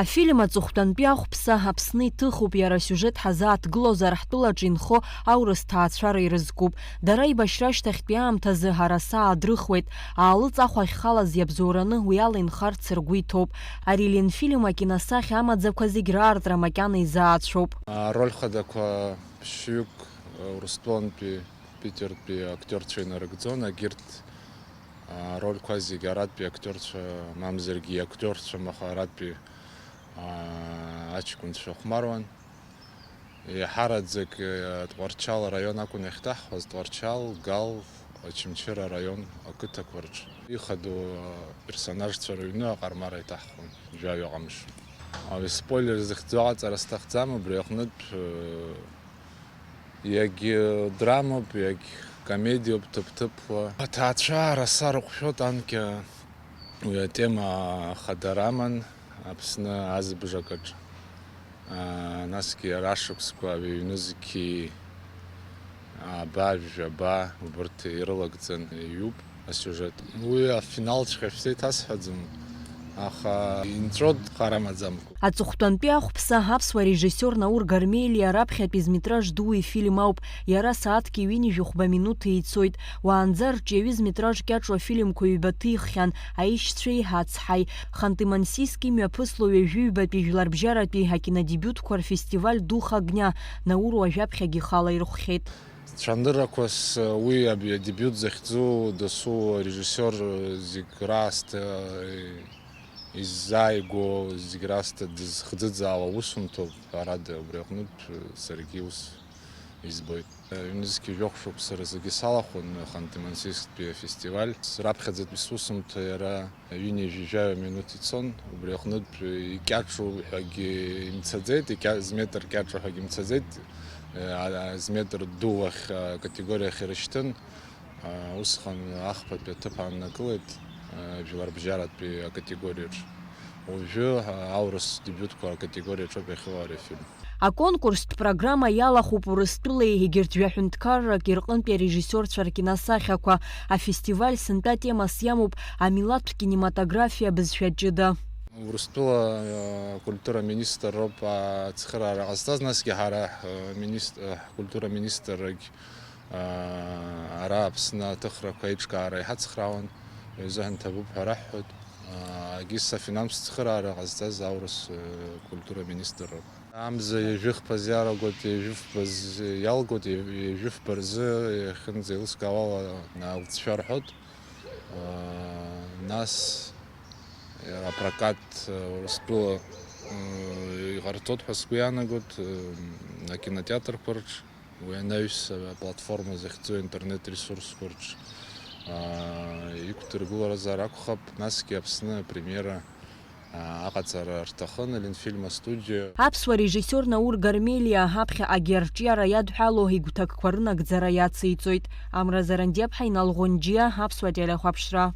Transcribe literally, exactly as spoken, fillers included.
Афильм аҵыхәтәантәи ахәԥса Аԥсны иҭыхуп, иара асиужет ҳазааҭгылозар, ҳтәылаҿы инхо аурыс ҭаацәара ирызкуп. Дара аибашьра ашьҭахьтәи аамҭазы ҳара саадрыхуеит, аалыҵ ахә ахьхалаз иабзоураны уи ала инхарц ргәы иҭоуп. Ари Ленфильм акиносахьа амаӡақәа зегь раартра макьана изаацәоуп. Ароль хадақәа ԥшьҩык Урыстәылантәи, Питертәи актиорцәа инарыгӡон, егьырҭ арольқәа зегь аратәи актиорцәа, мамзаргьы иактиорцәам, аха аратәи аа, аҷкәынцәа хәмаруан. Еиҳараӡак, э, Тҟәарчал араион акәын иахьҭаҳхуаз, Тҟәарчал, Гал, Очамчыра араион ақыҭақәа рҿы. Ихадоу, э, персонажцәа рыҩны аҟармара иҭаҳхон, жәаҩа ҟамш. Абри спойлер зыхьӡу аҟаҵара сҭахӡам, убри аҟнытә, э, иагь драмоуп, иагь комедиоуп, ҭыԥ-ҭыԥуа. Аҭаацәа араса рыҟәшәот анкьа уи атема хадара аман, Аԥсны азыбжакаҿ. Аа, насгьы арашықәсқәа ҩнызқьи ааба, жәаба убырҭ ирылагӡан иҩуп асиужет. Уи афиналҵәҟьа шәзеиҭасҳәаӡом, аха инҵәот хар амаӡамкәа. Аҵыхәтәантәи ахәԥса аԥсуа режиссиор Наур Гармелиа раԥхьатәи зметраж ду ифильм ауп. Иара сааҭки ҩынҩажәи хәба минуҭи ицоит. Уаанӡа арҿиаҩы зметраж кьаҿу афильмқәа ҩба ҭиххьан, Аишьцәеи Ацҳаи. Ханты-Мансийск имҩаԥысло ҩажәи ҩбатәи жәларбжьаратәи акинодебиутқәа рфестиваль Дух огня Наур уажәаԥхьагь ихала ирхәхьеит. Цәаныррақәас уи аби-, адебиут захьӡу дасу арежиссиор зегь раасҭа иззааигәоу, зегь раасҭа дызхӡыӡаауа усумҭоуп, ҳәарада, убри аҟнытә саргьы ус избоит. Ҩнызқьи жәохә шықәса рзыгьы салахәын Ханты-Мансийсктәи афестиваль. Раԥхьаӡатәи сусумҭа иара ҩынҩажәи жәаҩа минуҭ ицон, убри аҟнытә икьаҿу ҳәагьы имцаӡеит, икьа-, зметр кьаҿу ҳәагьы имцаӡеит, а, а, зметр ду ахь, а, категориа ахь ирышьҭын. Усҟан ахԥатәи аҭыԥ ааннакылеит, жәларбжьаратәи акатегориаҿ. Уажәы аурыс дебиутқәа акатегориаҿоуп иахьыҟоу ари афильм. Аконкурстә программа иалахәуп Урыстәылеи егьырҭ жәаҳәынҭқаррак ирҟынтәи арежиссиорцәа ркиносахьақәа. Афестиваль сынтәа темас иамоуп амилаҭтә кинематографиа бызшәа ҷыда. Урыстәыла, э, акультура министр роуп ацхыраара ҟазҵаз, насгьы ҳара, э, минист-, э, ҳкультура министррагь, э, ара Аԥсны аҭыхрақәа аиҿкаара иҳацхраауан, уи азыҳәан ҭабуп ҳәа раҳҳәоит. Э, егьыс афинанстә цхыраара ҟазҵаз аурыс, э, культура министр роуп. Амза ҩажәи хԥаз иалагоит, ҩажәи фбаз иалгоит, ҩажәи фба рзы иахьынӡеилыскаауала алҵшәа рҳәоит. Нас апрокат Урыстәыла иҟарҵоит ҳәа сгәы иаанагоит, акинотеатрқәа рҿ, уи анаҩс аплатформа захьӡу аинтернет ресурсқәа рҿ иқәдыргыларазар акәхап, насгьы Аԥсны апремиера аҟаҵара рҭахын Ленфильм астудиа. Аԥсуа режиссиор Наур Гармелиа ҳаԥхьаҟагьы арҿиара иадҳәало игәҭакқәа рынагӡара иациҵоит. Амра Зарандиаԥҳа, Инал Ӷәынџьиа, Аԥсуа телехәаԥшра.